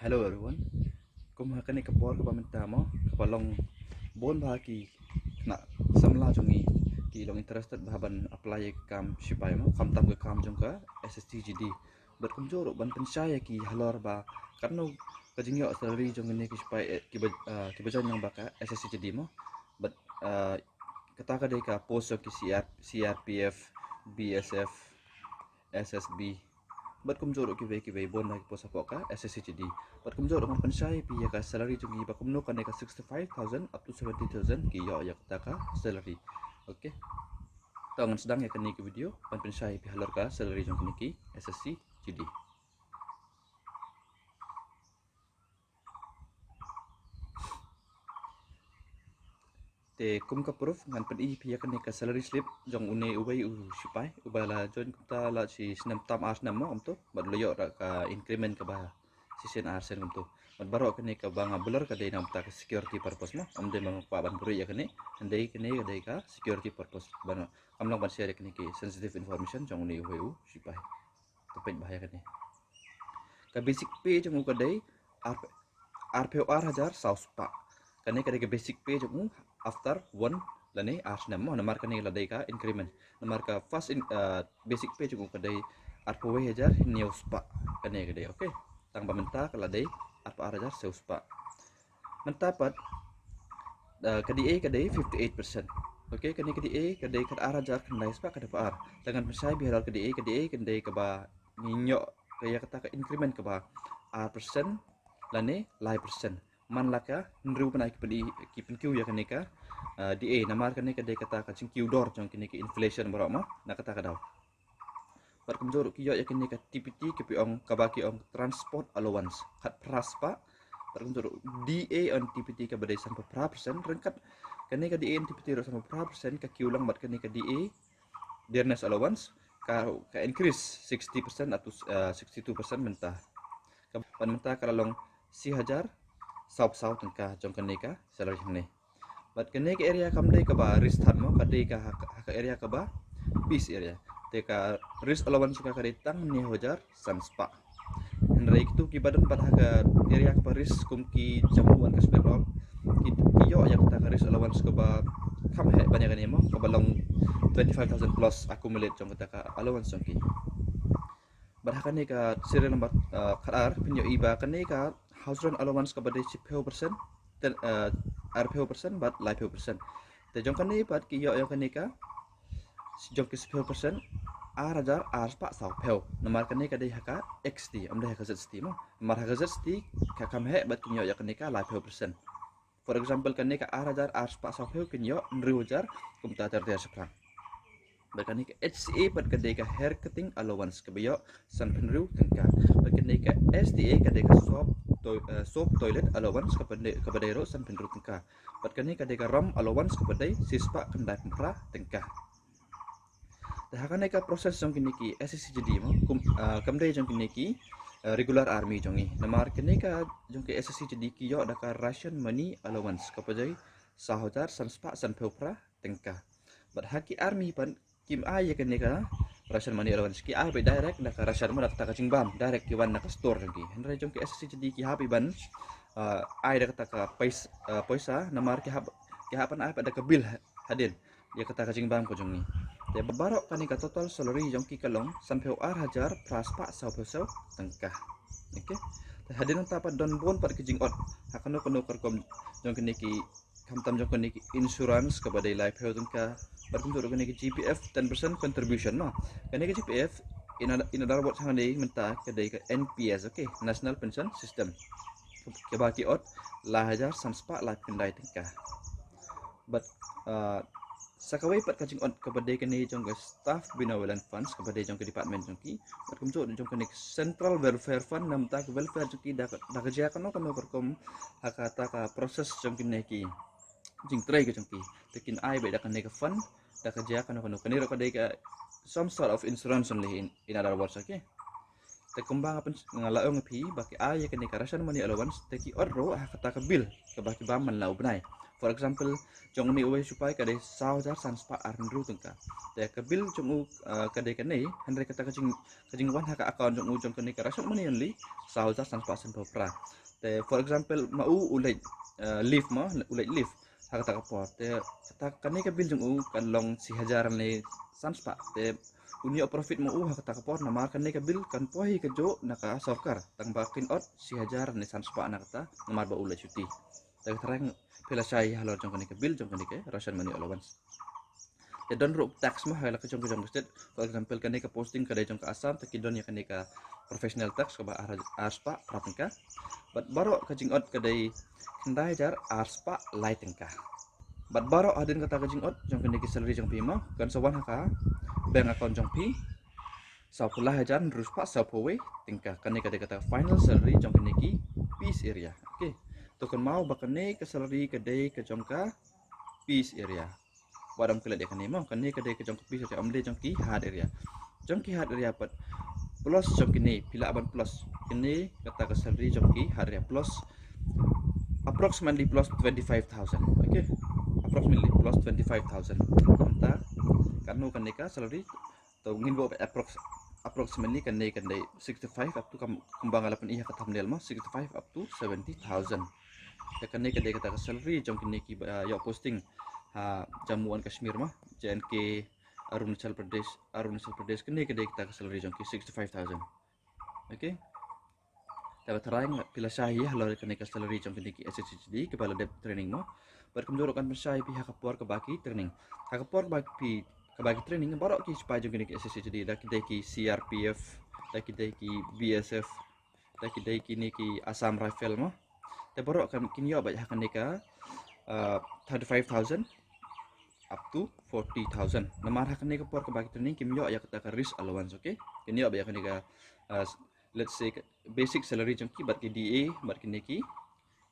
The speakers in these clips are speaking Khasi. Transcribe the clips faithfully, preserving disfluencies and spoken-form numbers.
Hello everyone. Kum ha kane ka por kaba mynta mo, kaba long bun bha ki khynnah samla jong ngi ki long interested bha ban apply ïa ka kam sipai mo, khamtam ka kam jong ka S S C G D. Bad kumjuh ruh ban pynshai ïa ki halor ba katno ka jingïoh salary jong kine ki sipai, eh, kiba, ah, kiba join lyngba ka S S C G D mo. Bad, ah, kata ka dei ka post jong ki C R, C R P F, B S F, S S B. Bad kumjuh ruh kiwei kiwei bun bha ki post hapoh ka S S C G D. Bad kumjuh ruh ngan pynshai ïa phi ïa ka salary jong ki ba kumno kane ka sixty-five thousand up to seventy thousand ki ïoh ïa kata ka salary. Okay. To ngan sdang ïa kane ka video ban pynshai ïa phi halor ka salary jong kine ki S S C G D. Te kum ka proof ngan pyni ïa phi ïa kane ka salary slip jong une uwei u sipai uba la join kumta la shi snem tam ar snem mo kumto, bad u la ïoh da ka increment kaba shisien ar sien kumto. Bad baroh kane kaba nga blur ka dei namar ka security purpose mo, ym dei ba nga kwah ban buhrieh ïa kane, hynrei kane ka dei ka security purpose ban kam long ban share ïa kine ki sensitive information jong une uwei u sipai. To peit bha ïa kane. Ka basic pay jong u ka dei ar, arphew ar hajar saw spah. Kane ka dei ka basic pay jong u after one lane ar snem mo, namar kane la dei ka increment. Namar ka first in, uh, basic pay jong u ka dei arphew wei hajar hynñiew spah. Kane ka dei, okay. Tang ba mynta ka la dei arphew ar hajar saw spah. Mynta pat, uh, ka D A ka dei fifty-eight percent. Okay, kane ka D A ka dei khat ar hajar khyndai spah khat phew ar. Te ngan pynshai bha halor ka D A, ka D A ka dei kaba ngin ïoh ka ïa kata ka increment kaba ar percent lane lai percent. Man la ka hynriew bnai ki pyni, ki pynkiew ïa kane ka, uh, D A, namar kane ka dei kata ka jingkiew dor jong kine ki inflation baroh mo, na kata ka daw. Bad kumjuh ruh ki ïoh ïa kane ka T P T kaba ki ong, kaba ki ong transport allowance. Khat phra spah. Bad kumjuh ruh D A on T P T kaba dei sanphew phra percent, ryngkat kane ka D A on T P T ruh sanphew phra percent ka kiew lang bad kane ka D A dearness allowance ka, ka increase sixty percent up to, uh, sixty-two percent mynta. Ka, bad mynta ka la long shi hajar saw phew saw tyngka jong kane ka salary hangne. Bad kane ka area kam dei kaba risk than mo, ka dei ka ha, ha ka area kaba peace area. Te ka risk allowance ka, ka dei tang hynñiew hajar san spah. Hynrei kitu kiba don pat ha ka area kaba risk kum ki Jammu and Kashmir baroh, ki, ki ïoh ïa kata ka risk allowance kaba kham heh ban ïa kane mo, kaba long twenty-five thousand plus accumulate jong kata ka allowance jong ki. Bad ha kane ka serial number, uh, khat ar, phin ïohi ba kane ka house rent allowance kaba dei shiphew percent, ten, uh, arphew percent bad laiphew percent. Te jong kane pat ki ïoh ïa kane ka, jong ki shiphew percent, ar hajar ar spah sawphew. Namar kane ka dei ha ka X T, ym dei ha ka Z T mo. Namar ha ka Z T ka kham heh bad kin ïoh ïa kane ka laiphew percent. For example, kane ka ar hajar ar spah sawphew kin ïoh hynriew hajar kumta ter ter shaphrang. Bad kane ka H C A pat ka dei ka hair cutting allowance kaba ïoh sanphew hynriew tyngka. Bad kane ka S T A ka dei ka soap, toi-, eh, soap toilet allowance kaba dei, kaba dei ruh sanphew hynriew tyngka. Bad kane ka dei ka ram allowance kaba dei shi spah khyndai phew phra tyngka. Te ha kane ka process jong kine ki S S C G D mo, kum, ah, kam dei jong kine ki, ah, regular army jong ngi. Namar kine ka jong ki S S C G D ki ïoh da ka ration money allowance kaba dei saw hajar san spah sanphew phra tyngka. Bad ha ki army pat kim ai ïa kane ka ration money allowance, ki ai beit direct da ka ration mo, da kata ka jingbam, direct ki wan na ka store jong ki. Hynrei jong ki S S C G D ki hap beit ban, ah, ai da kata ka pais-, ah, poisa, namar ki hap, ki hap ban ai pat da ka bill ha-, hadien ïa kata ka jingbam ka jong ngi. Te baroh kane ka total salary jong ki ka long sanphew ar hajar phra spah sawphew saw tyngka. Okay. Te hadien nangta pat don bun pat ki jingot ha kano kano ka rukom jong kine ki, khamtam jong kine ki insurance kaba dei laiphew tyngka. Bad kumjuh ruh kine ki G P F ten percent contribution mo. Kine ki G P F in other, in other words hangne mynta ka dei ka N P S, okay, National Pension System. Kaba ki ot lai hajar san spah laiphew khyndai tyngka. Bad, ah, sa kawei pat ka jingot kaba dei kane jong ka staff benevolent funds kaba dei jong ka department jong ki. Bad kumjuh jong kane ka central welfare fund, namar ka welfare jong ki da ka, da ka jia kano kano ka rukom ha kata ka process jong kine ki jingtrei ka jong ki. Te kin ai beit da kane ka fund da ka jia kano kano, kane ruh ka dei ka some sort of insurance only in, in other words, okay. Te kumba nga pyn-, nga la ong ïa phi ba ki ai ïa kane ka ration money allowance te ki ot ruh ha kata ka bill kaba ki bam man la u bnai. For example, jong une uwei u sipai ka dei saw hajar san spah ar hynriew tyngka. Te ka bill jong u, ah, ka dei kane, hynrei kata ka jing, ka jingwan ha ka account jong u jong kane ka ration money only saw hajar san spah san phew phra. Te for example, ma u u leit, ah, leave mo, u leit leave ha kata ka por. Te kata, kane ka bill jong u kan long shi hajar ne san spah. Te un ïoh profit ma u ha kata ka por, namar kane ka bill kan poi hi kajuh na ka sorkar, tang ba kin ot shi hajar ne san spah na kata, namar ba u leit shuti. Te ka tharai phi la shai halor jong kane ka bill jong kane ka ration money allowance. Te don ruh tax mo ha la ka jong ka jong ka state. For example, kane ka posting ka dei jong ka Assam, te ki don ïa kane ka professional tax kaba ar, ar spah phra tyngka. Bad baroh ka jingot ka dei khyndai hajar ar spah lai tyngka. Bad baroh hadien kata ka jingot jong kane ki salary jong phi mo, kan sa wan ha ka bank account jong phi saw phew lai hajar hynriew spah saw phew wei tyngka. Kane ka dei kata ka final salary jong kane ki peace area. Okay. To kynmaw ba kane ka salary ka dei ka jong ka peace area. Wat ym klet ïa kane mo, kane ka dei ka jong ka peace area, ym dei jong ki hard area. Jong ki hard area pat plus jong kine, phi lah ban plus kine, kata ka salary jong ki hard area plus approximately plus twenty-five thousand. Okay, approximately plus twenty-five thousand. Mynta katno kane ka salary? To ngin buh approx, approximately kane kan dei sixty-five up to, kam, kumba nga la pyni ha ka thumbnail mo, sixty-five up to seventy thousand. Te kane ka dei kata ka salary jong kine kiba, ah, ïoh posting ha Jammu and Kashmir mo, J and K, Arunachal Pradesh, Arunachal Pradesh, kane ka dei kata ka salary jong ki sixty-five thousand. Okay. Te ba tharai phi la shai hi halor kane ka salary jong kine ki S H D kiba la dep training mo. Bad kumjuh ruh kan pynshai phi ha ka por kaba ki training. Ha ka por kaba phi, kaba ki training, baroh ki sipai jong kine ki S H D, da ki dei ki C R P F, da ki dei ki B S F, da ki dei kine ki Assam Rifle mo. Te baroh kan kin ïoh beit ha kane ka, ah, thirty-five thousand up to forty thousand. Namar ha kane ka por kaba ki training kim ïoh ïa kata ka risk allowance, okay? Kin ïoh beit ha kane ka, ah, let's say, basic salary jong ki bad ki D A bad kine ki,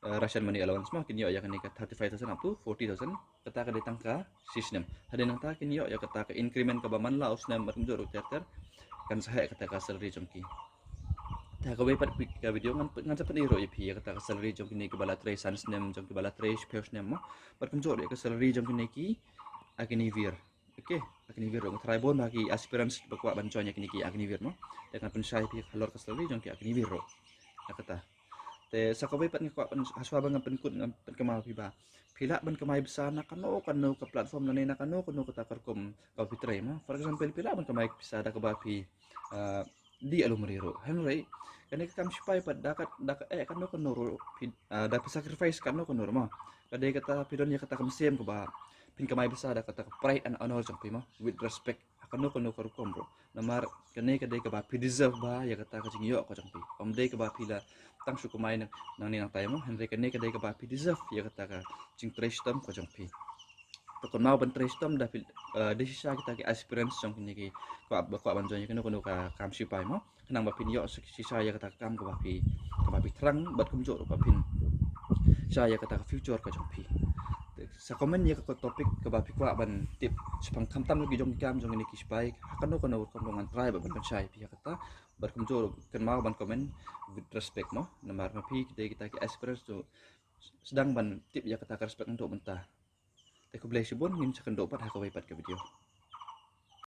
eh, ration money allowance mo, kin ïoh ïa kane ka thirty-five thousand up to forty thousand, kata ka dei tang ka shi snem. Hadien nangta kin ïoh ïa kata ka increment kaba man la u snem bad kumjuh ruh ter ter kan sa heh kata ka salary jong ki. Te ha kawei pat ka video ngan, ngan sa pyni ruh ïa phi ïa kata ka salary jong kine kiba la trei san snem, jong kiba la trei shiphew snem mo, bad kumjuh ruh ïa ka salary jong kine ki Agniveer. Okay, Agniveer ruh. Nga tharai bun ba ki aspirants ba kwah ban join ïa kine ki Agniveer mo. Te ngan pynshai phi halor ka salary jong ki Agniveer ruh. Ïa kata. Te sa kawei pat nga kwah pyn, hashwa ba ngan pynkut, ngan pynkynmaw phi ba phi lah ban kamai pisa na kano kano ka platform lane na kano kano kata ka rukom kaba phi trei mo. For example, phi lah ban kamai pisa da kaba phi, ah, dih alumari ruh. Hynrei kane ka kam sipai pat da ka, da ka, eh, kano kano ruh phi, ah, da phi sacrifice kano kano ruh mo. Ka dei kata phi don ïa kata ka mynsiem kaba phin kamai pisa da kata ka pride and honor jong phi mo, with respect ha kano kano ka rukom ruh. Namar kane ka dei kaba phi deserve bha ïa kata ka jingïoh ka jong phi. Ym dei kaba phi la tang shu kamai nang, nangne nangtai mo, hynrei kane ka dei kaba phi deserve ïa kata ka jingtrei shitom ka jong phi. To kynmaw ban trei shitom da phi, eh, da shisha kita ki aspirants jong kine ki kwah, ba kwah ban join ïa kano kano ka kam sipai mo, khnang ba phin ïoh shisha ïa kata ka kam kaba phi, kaba phi thrang, bad kumjuh ruh ba phin shisha ïa kata ka future ka jong phi. Sa comment ïa ka topic kaba phi kwah ban tip shaphang khamtam ki jong ki kam jong kine ki sipai, ha kano kano ka rukom ruh ngan try ban pynshai phi ïa kata. Bad kumjuh ruh kynmaw ban comment with respect mo, namar ma phi ki dei kita ki aspirants to sdang ban tip ïa kata ka respect naduh mynta. Te khublei shibun, ngin sa ïakynduh pat ha kawei pat ka video.